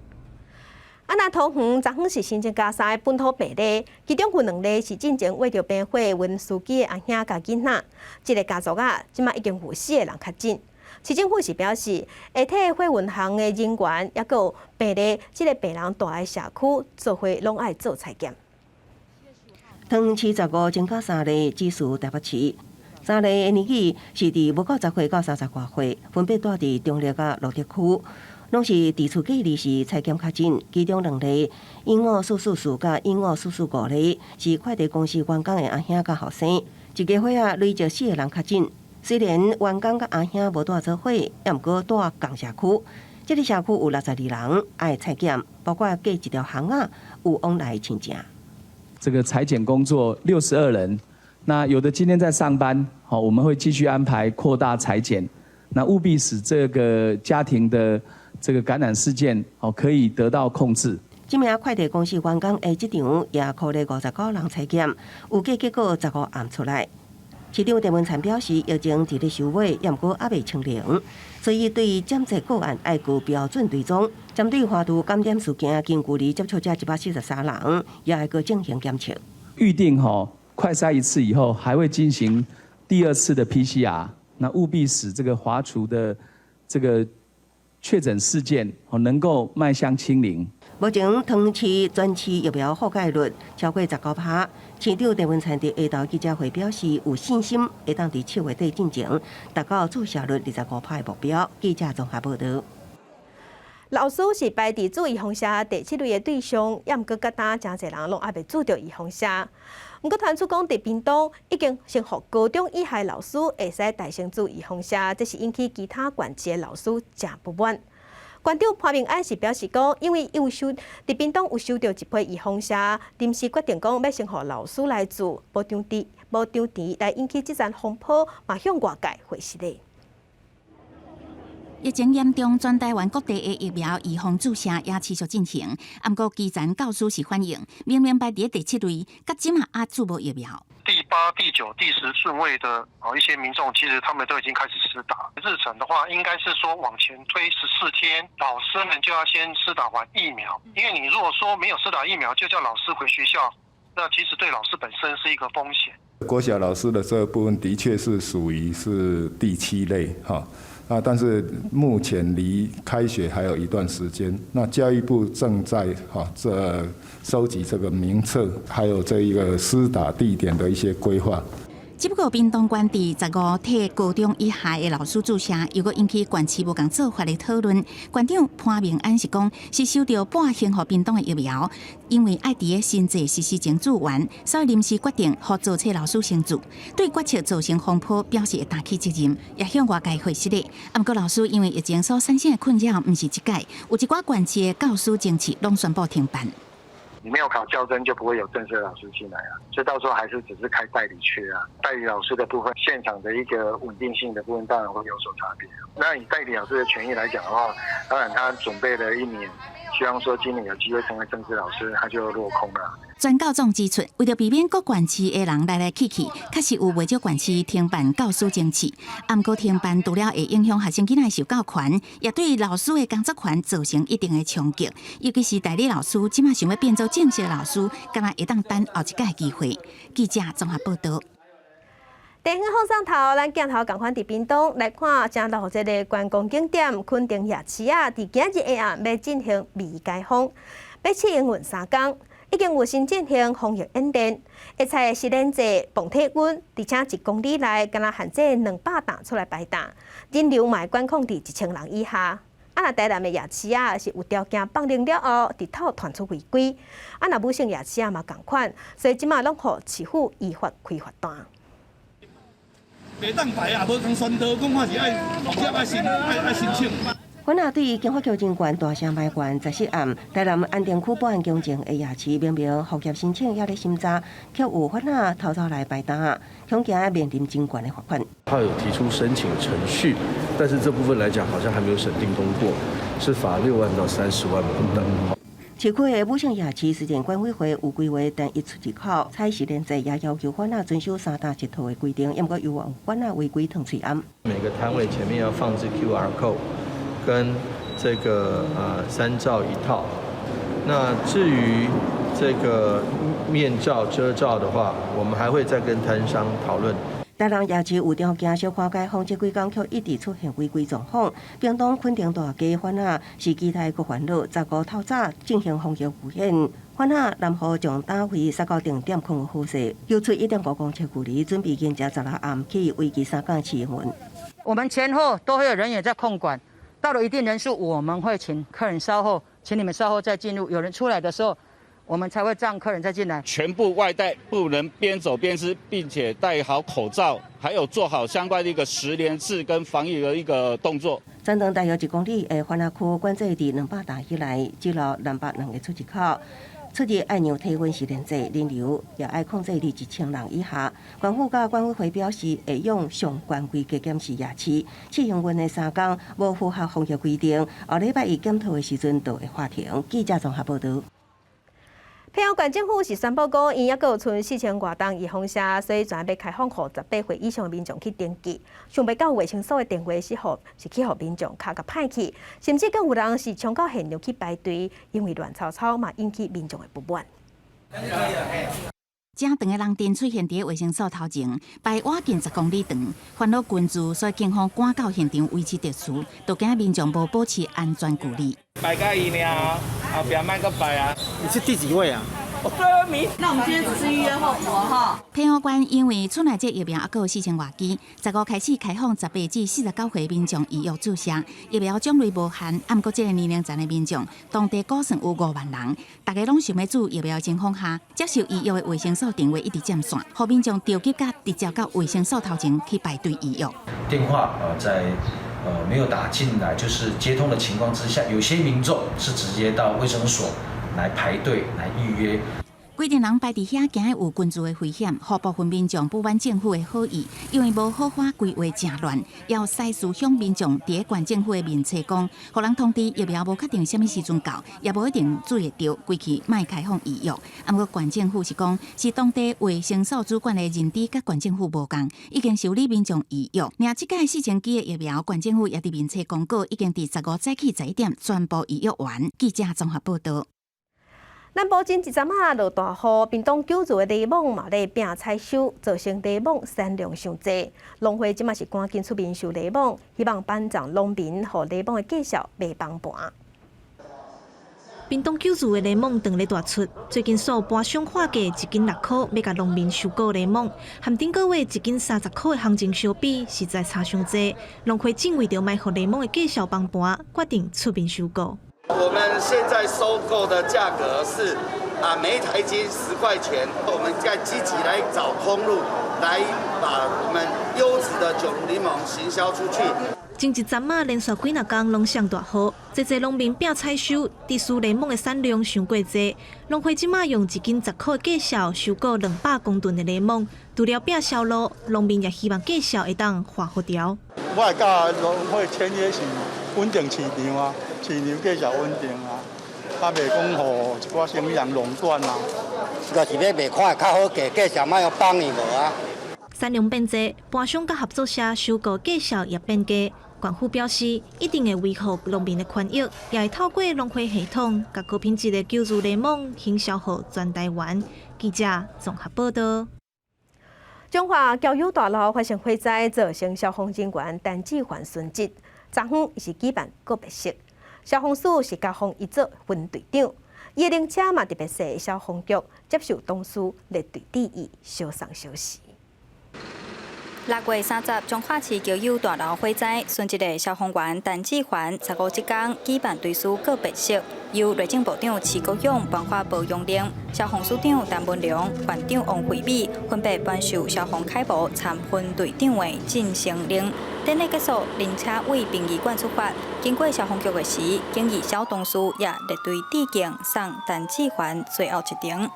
啊，那桃園昨昏是新增加三个本土病例，其中有兩例是進前軋著病貨運司機的阿兄佮囡仔，這个家族啊，這馬已經有四个人確診。市政府是表示，會替貨運行的人員，抑閣有病例，這个病人蹛的社區做伙攏愛做採檢。桃園市15增加三例，只屬台北市。三例的年紀是佇無夠10歲到30外歲，分別蹛佇中壢佮蘆竹區，攏是佇厝隔離時採檢確診。其中兩例15-444佮15-445例是快遞公司員工的阿兄佮後生。一家伙仔累積四個人確診。雖然員工佮阿兄無蹛做伙，也毋過蹛仝社區。這个社區有62人愛採檢，包括隔一條巷仔有往來親情。這個採檢工作62人，那有的今天在上班，好，我們會繼續安排擴大採檢，那務必使這個家庭的這個感染事件，哦，可以得到控制。這名快遞公司員工的職場也苦咧59人採檢，有計結果15暗出來。市長鄭文燦表示，疫情佇咧收尾，也毋過猶未清零，所以對檢測個案愛高標準追蹤。針對華都感染事件，近距離接觸者143人，也愛閣進行檢測。預定吼快篩一次以後，還會進行第二次的 PCR，那務必使這個華廚的這個確診事件哦能夠邁向清零。目前桃園市全市疫苗覆蓋率超過19%。市長鄭文燦佇下晝記者會表示，有信心會當佇7月底進前達到注射率25%的目標。記者綜合報道。老師是排佇注預防射第七類的對象，也毋過佮今誠濟人攏猶未注著預防射。毋過傳出講，佇屏東已經先予高中以下老師會使代先注預防射，這是引起其他縣市的老師誠不滿。縣長潘孟安是表示講，因為有收佇屏東有收著一批預防射，臨時決定講欲先予老師來注，無張遲無張遲來引起這場風波，嘛向外界回釋咧。疫情嚴重，全台灣各地的疫苗預防注射也持續進行。毋過基層教師是反映，明明排佇第七類，佮這馬猶注無疫苗。第八、第九、第十順位的啊一些民眾，其實他們都已經開始施打。日程的話，應該是說往前推14天，老師們就要先施打完疫苗。因為你如果說沒有施打疫苗，就叫老師回學校，那其實對老師本身是一個風險。國小老師的這部分的確是屬於是第七類哈。啊，但是目前離開學還有一段時間，那教育部正在哈這收集這個名冊，還有這一個施打地點的一些規劃。只不過屏東縣佇15替高中以下的老師注射，又閣引起縣市無仝做法的討論。縣長潘孟安是講，是收著半先予屏東的疫苗，因為愛佇咧新制實施前注完，所以臨時決定予做冊老師先注。對決策造成風波，表示會擔起責任，也向外界解釋咧。毋過老師因為疫情所產生的困擾，毋是這屆，有一寡縣市的教師前期攏宣布停辦。你沒有考教甄，就不會有正式的老師進來啊，所以到時候還是只是開代理缺啊。代理老師的部分，現場的一個穩定性的部分，當然會有所差別。那以代理老師的權益來講的話，當然他準備了一年，希望說今年有機會成為正式老師，他就落空了。專教總指出，為著避免各縣市的人來來去去，確實有袂少縣市停辦教師甄試。毋過停辦除了會影響學生囡仔受教權，也對老師的工作權造成一定的衝擊。尤其是代理老師，這馬想欲變做正式老師，敢若會當等後一屆機會。記者綜合報導。地方放送頭，咱鏡頭仝款佇屏東來看，正熱這个觀光景點墾丁夜市仔，佇今日下暗欲進行微解封，欲試營運三工，已經有先進行防疫演練，會採實聯制磅體溫，而且一公里內敢若限制200擔出來擺檔，人流嘛會管控佇1000人以下。啊，若台南的夜市仔是有條件放靈了後，直透傳出違規。啊，若武聖夜市仔嘛仝款，所以這馬攏予市府依法開罰單。袂當排啊，無共宣導，講看是愛直接愛申愛愛申請。阮仔對經發局人員大聲埋怨，十四暗台南安定區保安宮前的夜市明明復業申請猶咧審查，卻有販仔偷偷來擺檔，恐驚面臨真懸的罰款。他有提出申請程序，但是這部分來講，好像還沒有審定通過，是罰6萬到30萬不等。市區的武聖夜市雖然管委會有規劃單一出入口，採實聯制也要求販仔遵守三搭一套的規定，毋過猶有販仔違規褪喙罨。每個攤位前面要放置 QR code，跟這個三罩一套。那至於這個面罩遮罩的話，我們還會再跟攤商討論。台南夜市有條件小可解封，這幾工卻一直出現違規狀況。屏東墾丁大街販仔是期待閣煩惱，15透早進行防疫預演，販仔南予將攤位塞到定點控好勢，游出1.5公尺距離，準備迎接16暗起為期三工試營運。我們前後都會有人員在控管，到了一定人數，我們會請客人稍後，請你們稍後再進入。有人出來的時候，我們才會讓客人再進來。全部外帶，不能邊走邊吃，並且戴好口罩，還有做好相關的一個實聯制跟防疫的一個動作。全長大約1公里的販仔區管制佇200擔以內，只留202個出入口。出入愛量體溫實聯制，人流也愛控制佇1000人以下。縣府佮管委會表示，會用上懸規格檢視夜市，試營運的三工無符合防疫規定，後禮拜一檢討的時陣就會罰停。記者綜合報導。屏東縣政府是宣布講，𪜶猶閣有賰4000外筒預防射，所以全欲開放予18歲以上的民眾去登記。想袂到衛生所的電話是去予民眾敲共歹去，甚至閣有人是衝到現場去排隊，因為亂糟糟嘛引起民眾的不滿。正長的人陣出現佇衛生所頭前，排倚近10公里長，煩惱群聚，所以警方趕到現場維持秩序，都驚民眾無保持安全距離。排佮伊爾，後壁莫閣排啊！你是第幾位啊？那我們今天只是預約候補哈。屏東縣因為厝內這疫苗猶閣有4000外劑，15開始開放18至49歲民眾預約注射。疫苗種類無限，毋過這个年齡層的民眾，當地估算有5萬人，大家攏想欲注疫苗的情況下，接受預約的衛生所電話一直佔線，予民眾著急甲直接到衛生所頭前去排隊預約。電話在沒有打進來，就是接通的情況之下，有些民眾是直接到衛生所來排隊來預約。規陣人排佇遐，驚有群聚的危險，予部分民眾不滿政府的好意，因為無好好規劃誠亂，也有西嶼鄉民眾佇縣政府的面冊講，予人通知疫苗無確定啥物時陣到，也無一定注會著，規氣莫開放預約。毋過縣政府是講，是當地衛生所主管的認知佮縣政府無仝，已經受理民眾預約。爾這擺4000劑的疫苗，縣政府也佇面冊公告，已經佇15早起11點全部預約完。記者綜合報導。咱寶真一陣仔落大雨，屏東九如的檸檬嘛咧拼採收，造成檸檬產量傷濟。農會這馬是趕緊出面收檸檬，希望幫助農民予檸檬的價數袂崩盤。屏東九如的檸檬當咧大出，最近所盤商喊價1斤6塊，欲共農民收購檸檬，和頂個月1斤30塊的行情相比，實在差傷濟。農會正為著莫予檸檬的價數崩盤，決定出面收購。我們現在收購的價格是每台斤10塊錢。我們在積極來找通路，來把我們優質的九如檸檬行銷出去。前一陣仔連續幾若工攏上大雨，濟濟農民拼採收，致使檸檬的產量傷過濟。農會這馬用1斤10塊的價數收購200公噸的檸檬，除了拼銷路，農民也希望價數會當緩和調。我會佮農會簽約是穩定市場啊，市場價數穩定啊，啊，袂講予一寡生意人壟斷啊。就是欲賣看會較好價，價錢莫予放伊無啊。產量變濟，盤商佮合作社收購價數也變低。縣府表示，一定會維護農民的權益，也會透過農會系統，共高品質的九如檸檬行銷予全台灣。記者綜合報道。彰化交友大樓發生火災，造成消防人員陳志環殉職。昨昏是舉辦告別式，消防署是加封伊做分隊長，伊的靈車嘛特別踅消防局接受同事列隊致意，相送相惜。6月30，彰化市交友大樓火災，殉職的消防員陳志環，15這工舉辦追思告別式，由內政部長徐國勇頒發保養令，消防署長陳文良、縣長王惠美分別頒授消防楷模參分隊長的晉升令。典禮結束，靈車為殯儀館出發，經過消防局的時，警儀小同事也列隊致敬，送陳志環最後一程。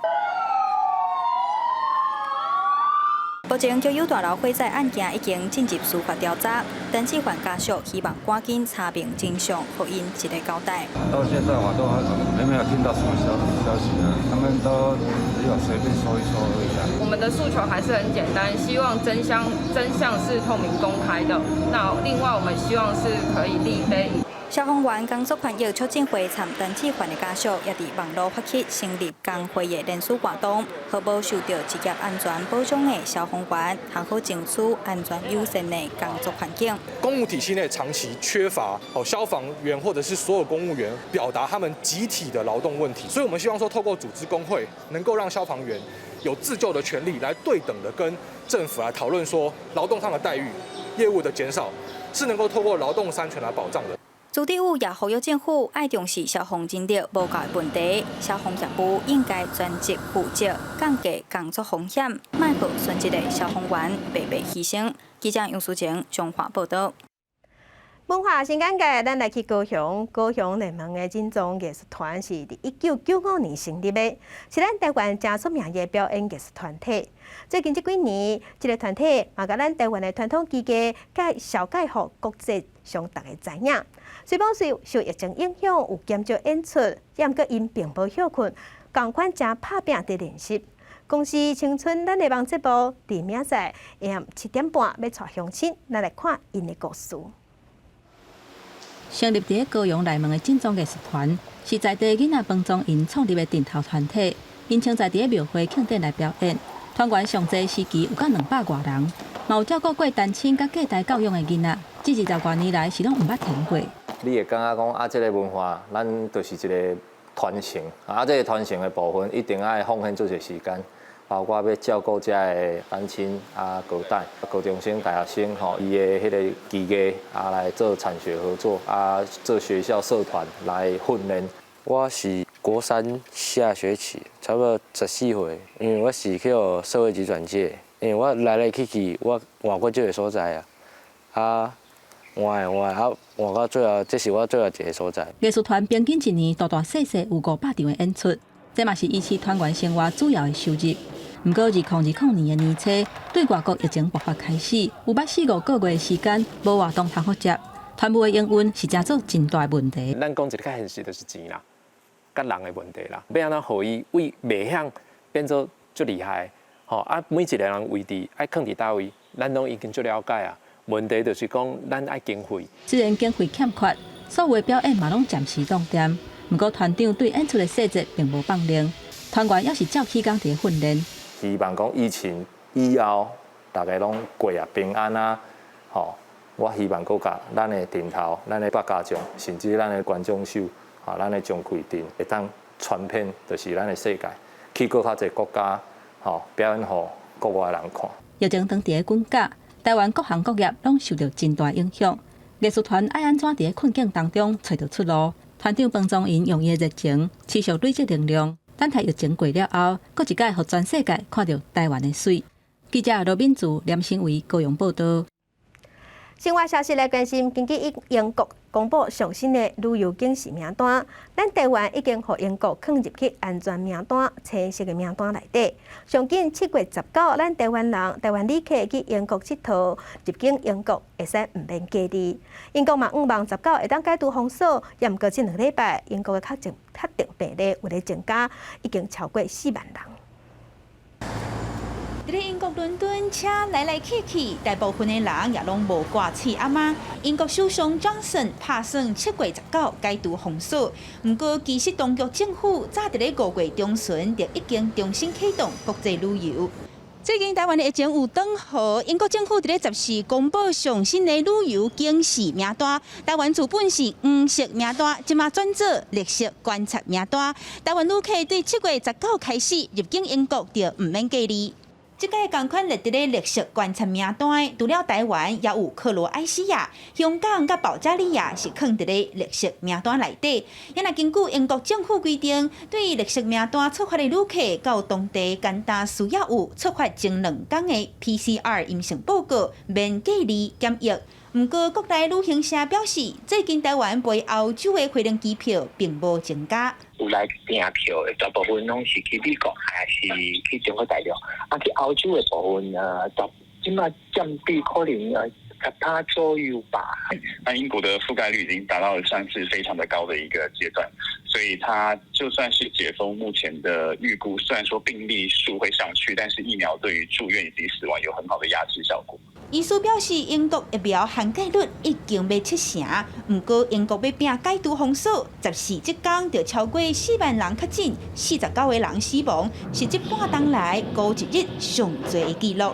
目前，交友大樓火災案件已經進入司法調查，陳志環家屬希望趕緊查明真相，予𪜶一個交代。到現在我都還沒有聽到什麼消息啊，他們都只有隨便說一說而已啊。我們的訴求還是很簡單，希望真相是透明公開的。那另外，我們希望是可以立碑。消防員工作權益促進會參陳志環的家屬，也佇網路發起成立工會的聯署活動，予無受著職業安全保障的消防員，通好爭取安全友善的工作環境。公務體系內長期缺乏消防員或者是所有公務員表達他們集體的勞動問題，所以我們希望說透過組織工會，能夠讓消防員有自救的權利，來對等的跟政府來討論說勞動上的待遇、業務的減少，是能夠透過勞動三權來保障的。朱立武也呼籲政府愛重視消防人力無夠的問題，消防業務應該專職負責，降低工作風險，莫予殉職的消防員白白犧牲。記者楊淑晴彰化報道。文化新簡介，咱來去高雄。高雄內門的真宗藝術團是佇1995年成立的，是咱台灣誠出名的表演藝術團體。最近這幾年，這個團體嘛共咱台灣的傳統技藝介紹予國際上逐家知影。雖罔是受疫情影響有減少演出，毋過𪜶並無歇睏，仝款誠拍拚佇練習。公視青春咱的網節目，佇明仔載下暗7點半欲帶鄉親，咱來看𪜶的故事。成立佇高雄內門的真宗藝術團，是在地囡仔幫助𪜶創立的陣頭團體。𪜶常在佇廟會慶典來表演，團員上濟時期有到200外人，嘛有照顧過單親佮隔代教養的囡仔，這20外年來是攏毋捌停過。你會感覺講啊，這個文化，咱就是一個傳承啊，這個傳承的部分一定愛奉獻足濟時間，包括欲照顧遮的單親啊、高代、高中生、大學生吼，伊的彼個技藝啊，來做產學合作啊，做學校社團來訓練。我是國三下學期，差不多14歲，因為我是去予社會局轉介，因為我來來去去，我換過幾個所在啊，啊換換啊換到最後，這是我最後一個所在。藝術團平均一年大大細細有500場的演出，這嘛是維持團員生活主要的收入。毋過，2020年的年初，對外國疫情爆發開始，有捌四五個月的時間無活動通好接，團務的營運是成做真大問題。咱講一個較現實，就是錢啦，佮人的問題啦。欲按怎予伊為袂曉變做足厲害？吼啊，每一個人位置愛囥佇佗位，咱攏已經足了解啊。問題就是講，咱愛經費。雖然經費欠缺，所有的表演嘛攏暫時凍定。毋過團長對演出的細節並無放任，團員猶是照起工佇咧訓練。希望講疫情以後，大家攏過啊平安啊，吼！我希望閣共咱的陣頭、咱的百家將，甚至咱的觀眾秀，啊，咱的鍾馗陣會當傳遍，就是咱的世界，去閣較濟國家，吼，表演予國外人看。疫情當佇咧滾絞，台灣各行各業攏受著真大影響。藝術團愛按怎佇咧困境當中揣著出路？團長幫助𪜶用伊的熱情，持續累積能量。等待疫情過了後，閣一擺予全世界看著台灣的媠。記者羅敏珠、連新偉高雄報道。新聞消息來關心，根據英國。公布上新的旅遊警示名單，咱台灣已經予英國放入去安全名單、青色的名單內底。上緊7月19，咱台灣人、台灣旅客去英國𨑨迌，入境英國會使毋免隔離。英國嘛，向望十九會當解除封鎖，也毋過這兩禮拜，英國的確診病例有咧增加，已經超過4萬人。佇咧英國倫敦，車來來去去，大部分的人也攏無掛喙罨仔。英國首相強森拍算7月19解除封鎖，毋過其實當局政府早佇咧5月中旬就已經重新啟動國際旅遊。最近台灣的疫情有轉好，英國政府佇咧14公布上新的旅遊警示名單，台灣原本是黃色名單，這馬轉做綠色觀察名單。台灣旅客對7月19開始入境英國就毋免隔離。這屆仝款列佇咧綠色觀察名單，除了台灣，也有克羅埃西亞、香港佮保加利亞是囥佇咧綠色名單內底。也若根據英國政府規定，對綠色名單出發的旅客，到當地簡單需要有出發前2天的 PCR 陰性報告，免隔離檢疫。毋過國內旅行社表示，最近台灣飛歐洲的飛輪機票並無增加。有來訂票的大部分攏是去美國，還是去中國大陸？啊，去歐洲的部分啊，這馬佔比可能10%左右吧。那英國的覆蓋率已經達到了算是非常的高的一個階段，所以它就算是解封，目前的預估雖然說病例數會上去，但是疫苗對於住院以及死亡有很好的壓制效果。醫師表示，英國疫苗涵蓋率已經欲七成，毋過英國欲拚解除封鎖，14這工就超過4萬人確診，49個人死亡，是這半冬來孤一日上濟的紀錄。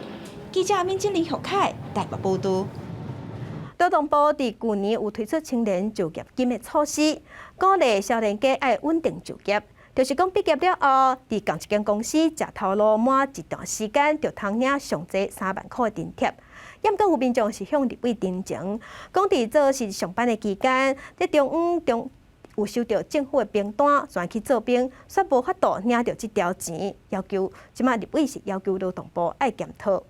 記者敏晶林玉凱台北報導。勞動部佇舊年有推出青年就業金的措施，鼓勵少年家愛穩定就業，就是講畢業了後，佇仝一間公司食頭路滿一段時間，就通領上濟3萬箍的津貼。毋過有民眾是向立委陳情，講佇做實上班的期間，佇中央中有收著政府的兵單，轉去做兵，煞無法度領著這條錢，要求這馬立委是要求勞動部愛檢討。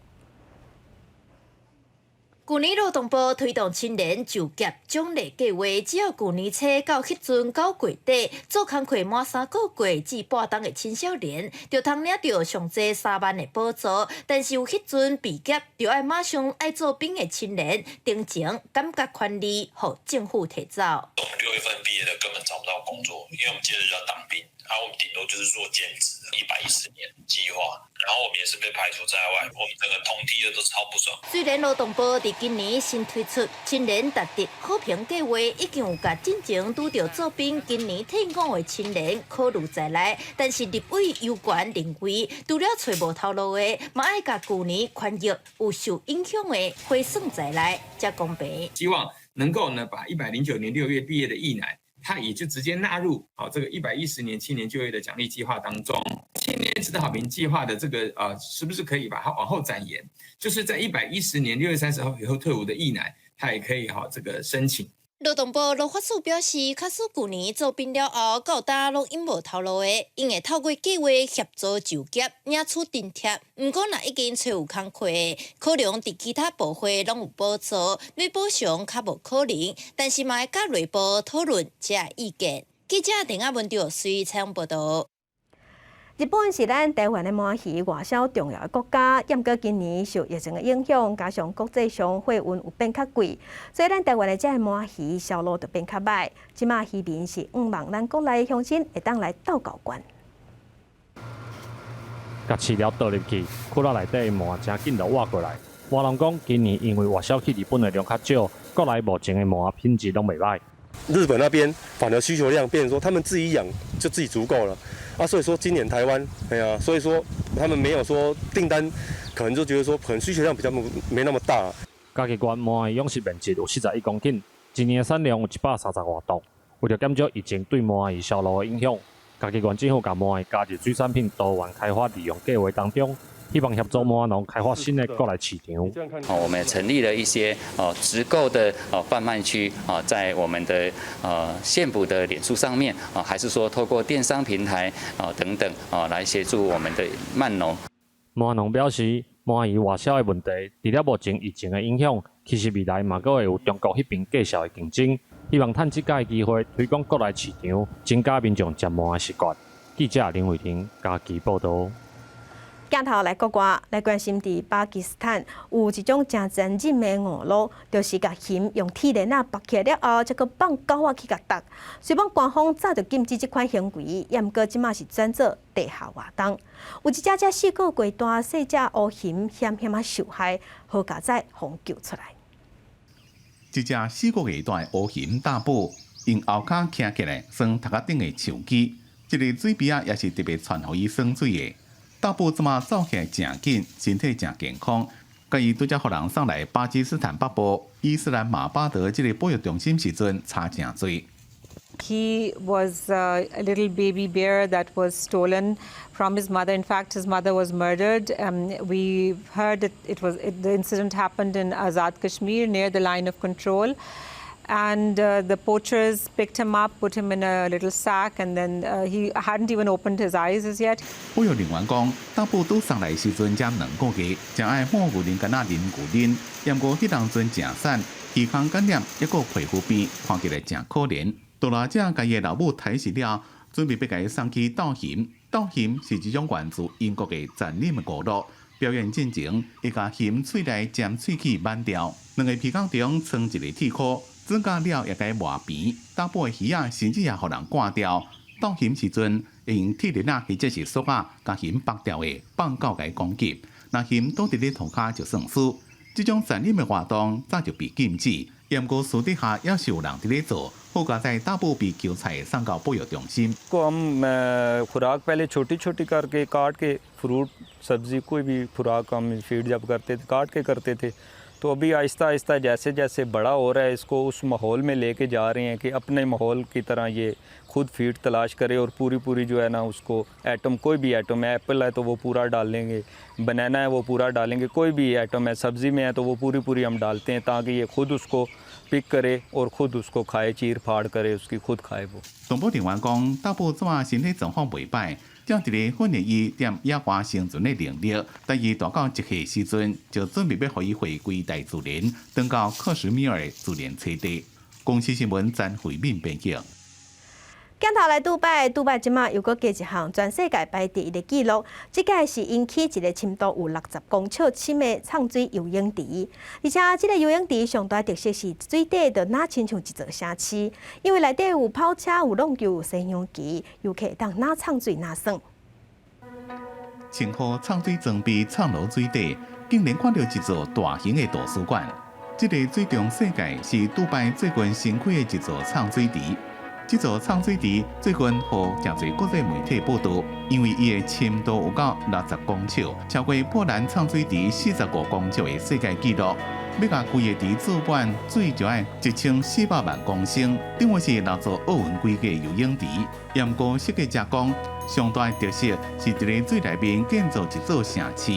舊年勞動部推動青年就業獎勵計劃，只要舊年初到彼陣9月底做工課滿3個月至半冬的青少年，就通領著上濟3萬的補助。但是有彼陣畢業就愛馬上愛做兵的青年，陳情感覺權利予政府提走。 6月份畢業的根本找不到工作，因為我們接着就要當兵，然後我們頂多就是做兼職，110年計劃，然後我們也是被排除在外，我們整個同梯的都超不爽。雖然勞動部佇今年新推出青年達得好評計劃，已經有共進前拄著做兵，今年退伍的青年考慮在內，但是立委有權認為，除了揣無頭路的，嘛愛共舊年權益有受影響的回算在內，才公平。希望能夠呢，把109年6月畢業的役男，他也就直接納入好這個110年青年就業的獎勵計劃當中。青年職的好評計劃的這個是不是可以把它往後展延？就是在110年6月30號以後退伍的役男，他也可以哈這個申請。勞動部羅法署表示，假使舊年做兵了後，到今攏永無頭路的，𪜶會透過計劃協助就業，領取津貼。毋過，若已經揣有工課的，可能佇其他部會攏有補助，欲補償較無可能。但是嘛會佮內部討論這个意見。記者鄧亞文趙隨採訪報導。日本是咱台灣的鰻魚外銷重要的國家，毋過今年受疫情的影響，加上國際上貨運有變較貴，所以咱台灣的這个鰻魚銷路就變較䆀。這馬漁民是向望咱國內鄉親會當來鬥猴懸。共飼料倒入去，窟仔內底的鰻誠緊就活過來。鰻農講，今年因為外銷去日本的量較少，國內目前的鰻品質攏袂䆀。日本那邊反而需求量變成說，他們自己養就自己足夠了啊，所以說今年台灣，哎呀，所以說他們沒有說訂單，可能就覺得說可能需求量比較沒那麼大。嘉義縣鰻魚養殖面積有41公頃，一年的產量有130外噸。為著減少疫情對鰻魚銷路的影響，嘉義縣政府共鰻魚加入水產品多元開發利用計劃當中，希望協助鰻農開發新的國內市場。哦，我們也成立了一些直購的販賣區啊，在我們的縣府的臉書上面啊，還是說透過電商平台啊等等啊，來協助我們的鰻農。鰻農表示，鰻魚外銷的問題，除了目前疫情的影響，其實未來嘛閣會有中國彼邊價數的競爭。希望趁這擺機會推廣國內市場，增加民眾食糜的習慣。記者林慧婷家己報導。鏡頭來國外來關心，佇巴基斯坦有一種誠殘忍的娛樂，就是共熊用鐵鏈仔縛起來了後，才閣放狗仔去共啄。雖罔官方早就禁止這款行為，也毋過這馬是轉做地下活動。有一隻才4個月大細隻烏熊險險仔受害，好佳哉予救出來。這隻4個月大的烏熊大寶，用後跤徛起來，耍頭殼頂的樹枝，這个水豉仔也是特別傳予伊耍水的。大寶這馬走起來誠緊，身體誠健康。共伊拄才予人送來巴基斯坦北部伊斯蘭馬巴德這个保育中心時陣，差誠濟。 He was a little baby bear that was stolen from his mother. In fact, his mother was murdered. We heard that the incident happened in Azad Kashmir near the Line of Control. And the poachers picked him up, put him in a little sack, and then he hadn't even opened his eyes as yet. 保育人員講，大寶拄送來時陣才2個月，誠愛喝牛奶，敢若啉牛奶。毋過彼當陣誠瘦，鼻孔感染，抑閣皮膚病，看起來誠可憐。盜獵者共伊的老母刣死了，準備欲共伊送去鬥熊。鬥熊是一種源自英國的殘忍的娛樂。表演進前，會共熊喙內尖喙齒挽掉，兩个鼻孔中穿一个鐵箍，剪甲了也共伊磨平。大寶的耳仔甚至也予人割掉。鬥熊時陣，會用鐵鏈仔或者是索仔共熊縛牢的，放狗共伊攻擊。若熊倒佇咧塗跤就算輸。這種殘忍的活動早就被禁止，毋過私底下猶是有人佇咧做。好佳哉大寶被救出來送到保育中心。 को हम खुराक पहले छोटी छोटी करके काट के फ्रूट, सब्जी, कोई भी खुराक हम फीड जब करते थे, काट के करते थे, तो अभी आहिस्ता आहिस्ता जैसे जैसे बड़ा हो रहा है, इसको उस माहौल में लेके जा रहे हैं कि अपने माहौल की तरह ये खुद फीड तलाश करे और पूरी पूरी जो है ना उसको आइटम, कोई भी आइटम है, एप्पल है तो वो पूरा डालेंगे, बनाना है वो पूरा डालेंगे, कोई भी आइटम है, सब्ज़ी में है तो वो पूरी पूरी हम डालते हैं ताकि ये खुद उसको पिक करे और खुद उसको खाए, चीर फाड़ करे उसकी, खुद खाए वो。動保人員講，大寶這馬身體狀況袂䆀，正佇咧訓練伊踮野外生存的能力。等伊大到一歲時陣，就準備欲予伊回歸大自然，轉到克什米爾自然棲地。公視新聞詹慧敏編輯。鏡頭來杜拜，杜拜這馬又閣加一項全世界排第一的紀錄，這擺是𪜶起一个深度有60公尺深的藏水游泳池，而且這个游泳池上大特色是水底就若親像一座城市，因為內底有跑車、有浪球、有西洋棋，遊客會當若藏水若耍。穿好藏水裝備，藏落水底，竟然看著一座大型的圖書館。這个水中世界是杜拜最近新開的一座藏水池。這座藏水池最近予誠濟國際媒體報導，因為伊的深度有夠60公尺，超過波蘭藏水池45公尺的世界紀錄。欲共規個池注滿水就愛1400萬公升，等於是六座奧運規格游泳池。毋過設計者講，上大的特色是佇咧水內面建造一座城市。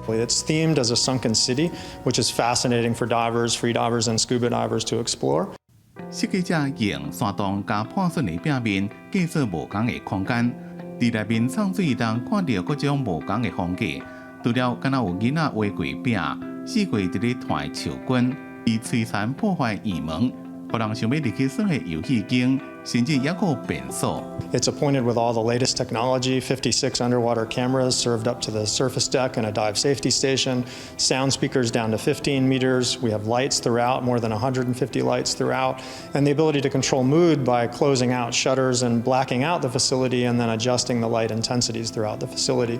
It's themed as a sunken city, which is fascinating for divers, free divers, and scuba divers to explore. 設計者用山洞佮破損的壁面建設無仝的空間，佇內面藏水會當看著各種無仝的風景。除了敢若有囡仔畫過壁，四界佇咧團的樹根，伊摧殘破壞掩門，予人想欲入去耍的遊戲間，甚至猶閣有便所。 It's appointed with all the latest technology, 56 underwater cameras served up to the surface deck and a dive safety station, sound speakers down to 15 meters. We have lights throughout, more than 150 lights throughout, and the ability to control mood by closing out shutters and blacking out the facility and then adjusting the light intensities throughout the facility.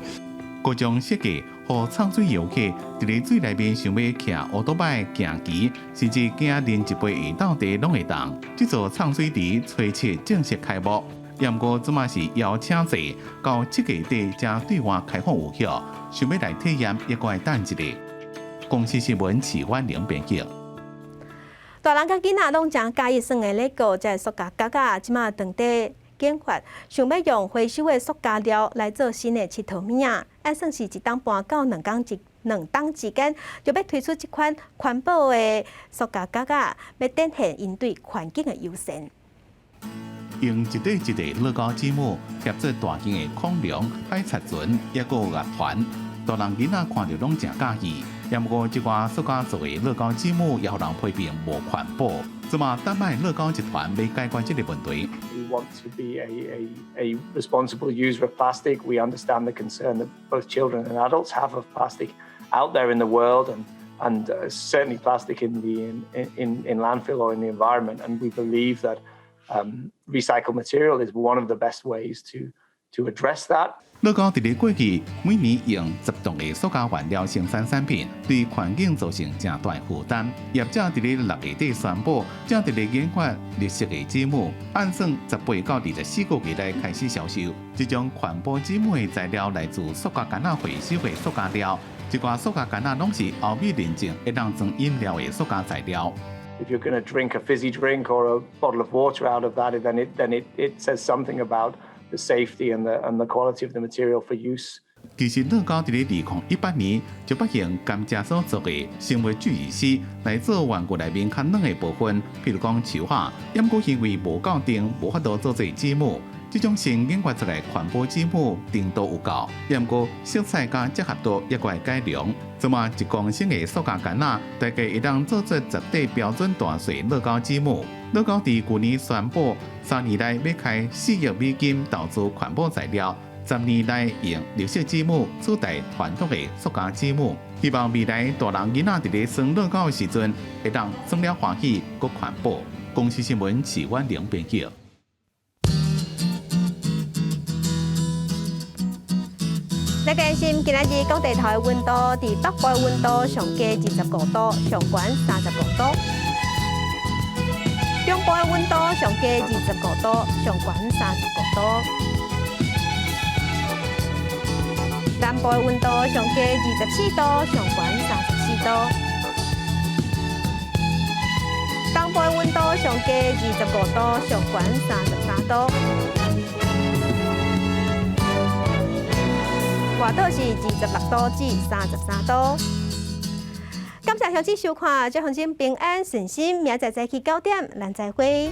各種設計，予藏水遊客佇咧水內面想欲騎烏多擺行棋，甚至驚啉一杯下晝茶攏會當。這座藏水池初七正式開幕，毋過這馬是邀請制，到7月底才對外開放有效。想欲來體驗，猶閣愛等一下。公視新聞徐婉玲編輯。大人佮囡仔攏誠佮意耍的樂高，這个塑膠角仔，這馬當地研發，想欲用回收的塑膠料來做新的𨑨迌物仔，按算是一冬半到兩冬之間，就欲推出這款環保的塑膠角仔，欲展現𪜶對環境的友善。用一塊一塊樂高積木疊做大型的恐龍、海賊船，抑閣有樂團，大人囡仔看著攏誠佮意。毋過這寡塑膠做的樂高積木也予人批評無環保。這馬丹麥樂高集團欲解決這個問題。 We want to be a responsible user of plastic. We understand the concern that both children and adults have of plastic out there in the world and certainly plastic in landfill or in the environment. And we believe that recycled material is one of the best ways to address that. 樂高佇咧過去每年用10噸的塑膠原料生產產品，對環境造成誠大負擔。業者佇咧6月底宣布，正佇咧研發綠色的積木，按算18到24個月內開始銷售。這種環保積木的材料來自塑膠桿仔回收的塑膠料，這寡塑膠桿仔攏是歐美認證會當裝飲料的塑膠材料。 If you're going to drink a fizzy drink or a bottle of water out of that, then it says something about the safety and the quality of the material for use. 其實樂高佇咧2018年就捌用甘蔗所做的生物聚乙烯來做玩具內面較軟的部分，譬如講樹仔，毋過因為無夠重，無法度做做積木。這種新研發出來環保積木程度有夠，毋過色彩佮結合度猶閣愛改良。這馬1公升的塑膠桿仔，大概會當做出10塊標準大細樂高積木。樂高佇舊年宣布，3年內欲開4億美金投資環保材料，10年內用綠色積木取代傳統的塑膠積木。希望未來大人囡仔佇咧耍樂高的時陣，會當耍了歡喜，閣環保。公視新聞徐婉玲編輯。來關心今仔日各地頭的溫度，佇北部的溫度上低25度，上懸35度；中部的溫度上低25度，上懸35度；南部的溫度上低24度，上懸34度；東部的溫度上低25度，上懸33度。外島是26度至33度。感謝鄉親收看，祝鄉親平安順心，明仔載早起9點，咱再會。